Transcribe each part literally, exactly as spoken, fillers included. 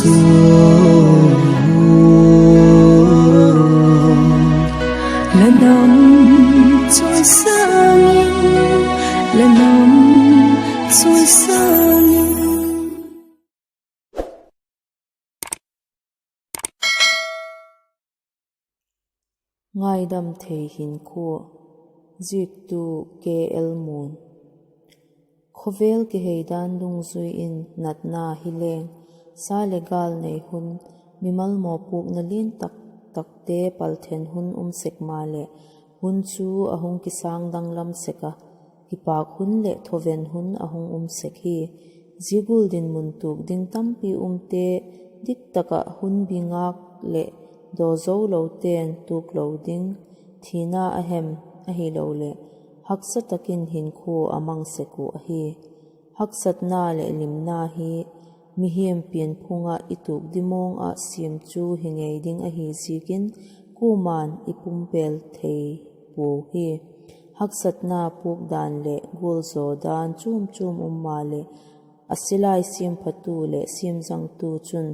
La nam chawisâng in, la nam chawisâng in. Ngaidam thei hinkhua. Ziaktu: K L Mun. Khawvel kihei dan dungzui in natna hi leng, sa leh gâl nei hun, mimal mawpuakna lian tak takte palthen hun um sek maleh, hun chu a hung kisâng danglam sek a, kipâk hun leh thawven hun a hung um sek hi. Zia gual dinmun tuak ding tampi umte, diktak ah hun bi ngâk leh dawzo lote'n tuak lo ding, thina a hem, ahiloleh haksa tak in hinkhua a mang sek uh ahi. Haksatna leh limna hi mihing pianphung ah i tuak dimawng ah siam chu hi ngei ding ahi ziakin, kuama'n i pumpêl thei puau hi. Haksatna puak dan leh gualzaw dan chuam chuam um maleh, a silai siamphatu leh siamzangtu chun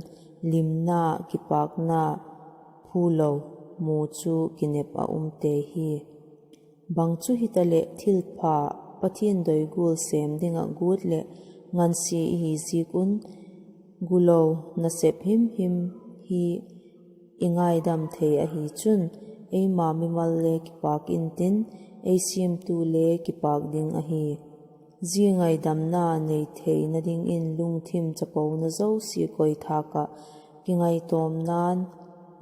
limna, kipâkna, phulo mu chu kinep a um tei hi. Bang chu hitaleh thilpha, Pathian doi gual sêm ding ah guat leh ngansia i hi ziak un, gulo, nasep himhim hi i ngaidam thei ahi chun, eima mimal le kipâk intin, ei siamtu le kipâk ding ahi. Zia ngaidamna nei theina dingin lungthim chapona zosia koithâk ah kingaitawmna'n,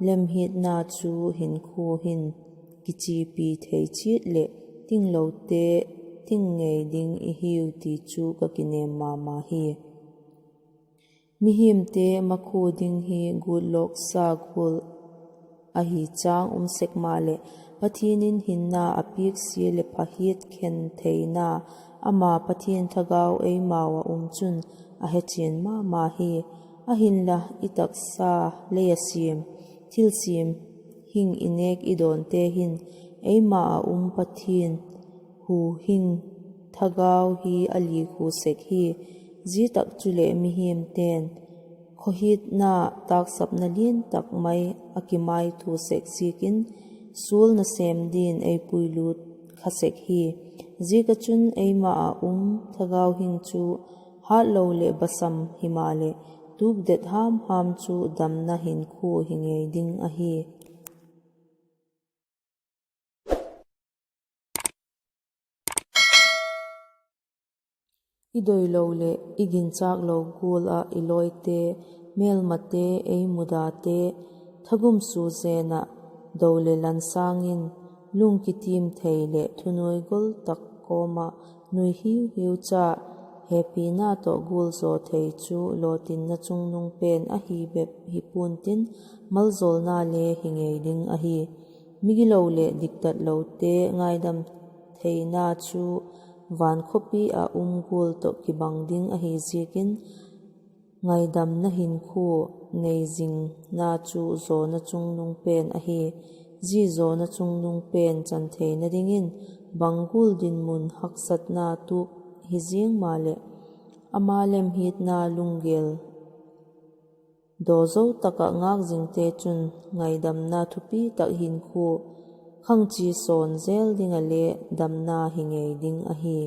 lemhiatna chu hinkhua hin kichiapi thei chiat leh tinglote ting ngei ding i hiu ti chu ka kinêm ma ma hi. Mihingte makhua ding hi gutlawksa gual ahi chang um sek maleh, Pathian in hinna a piaksia leh pha hiat khen theina, ama Pathian thagau eimau ah um chun a hechian ma ma hi. Ahinla, i taksa, lei a siam, thilsiam hing i nêk i dawnte hin eima ah um Pathian hu hing thagau hi a likhua sek hi. Zia tak chuleh mihingte'n khawhiatna, tâksapna lian tak mai a kimaithua sek ziakin, sual nasêm din ei puilût kha sek hi. Ziak ah chun eima ah um thagau hing chu hâtlo leh basam himaleh, tukdet ham ham chu damna hinkhua hi ngei ding ahi. I doilo leh i ginchâklo gual ah i lawite, mêlmate, ei mudate, thagum sua zen ah, do leh lan sâng in, lung kitiam thei leh thunuai gol tak kawm ah nui hiu hiu cha, hepina tawh gualzaw thei chu lawtinna chungnung pen ahi bep hi pua'n tin, maljawlna le hi ngei ding ahi. Migilo leh diktatlote ngaidam theina chu van khawpi ah um gual tawh kibang ding ahi ziakin, ngaidamna hinkhua nei zingna chu zawna chungnung pen ahi. Zia zawna chungnung pen chan theina dingin, bang gual dinmun haksatna tuak hi ziang maleh, ama lemhiatna lunggel dawzo tak ah ngâk zingte chun ngaidamna thupi tak hinkhua khangchi sawn zel ding ah le damna hi ngei ding ahi.